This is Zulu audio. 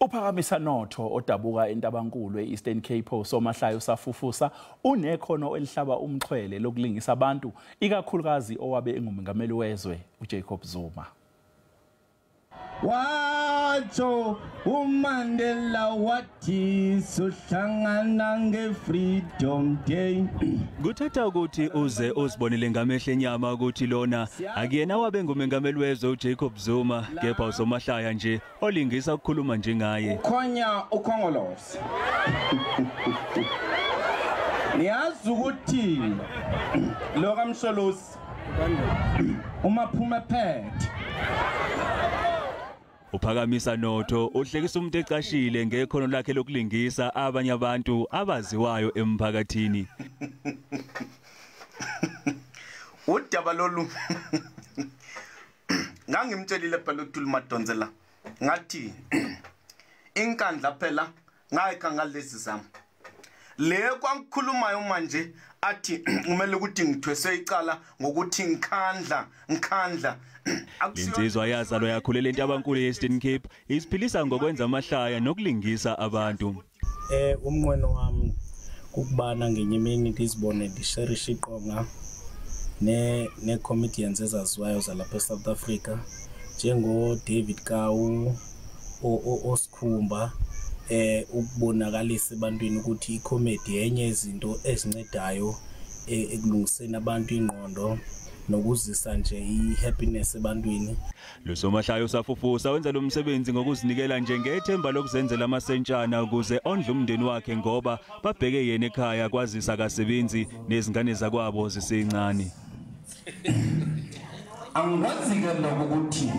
Uphakamisa Notho odabuka eNtabankulu e-Eastern Cape, somahlaya usafufusa, unekhono elihlaba umxhwele lokulingisa abantu, ikakhulukazi owabe engumengameli wezwe uJacob Zuma. Watsho uMandela wathi sohlangana nge-Freedom Day. Kuthatha ukuthi uze uzibonele ngamehlo enyama ukuthi lona akuyena wabe ngumengameli wezwe uJacob Zuma, kepha usomahlaya nje olingisa ukukhuluma njengaye. Ukhonya ukhongolose. Niyazi ukuthi lo kaMsholozi uma phuma phethe. Uphakamisa Notho uhlekisa umuntu ecashile ngekhono lakhe lokulingisa abanye abantu abaziwayo emphakathini. Udaba lolu ngangimtshelile phela uThuli Madonsela, ngathi inkandla phela ngayikha ngalezi zami. Le kwangikhulumayo manje athi kumele ukuthi ngithwese icala ngokuthi ngikhandla. Insizwa yazalwa yakhulela eNtabankulu ye-Eastern Cape isiphilisa ngokwenza amahlaya nokulingisa abantu. Umnqweno wami kukubana ngenye imini ndizibone ndisherisha iqonga ne-comedians ezaziwayo zalapha eSouth Africa njengo David Kau, oSkhumba, ukubonakalisa ebantwini ukuthi i-comedy yenye izinto ezincedayo ekulungiseni abantu ingqondo nokuzisa nje i-happiness ebantwini. Lo somahlaya usafufusa wenza lo msebenzi ngokuzinikela nje ngethemba lokuzenzela amasentshana ukuze ondle umndeni wakhe, ngoba babheke yena ekhaya kwazisa akasebenzi nezingane zakwabo zisencane. Angikwazi ke lokho ukuthi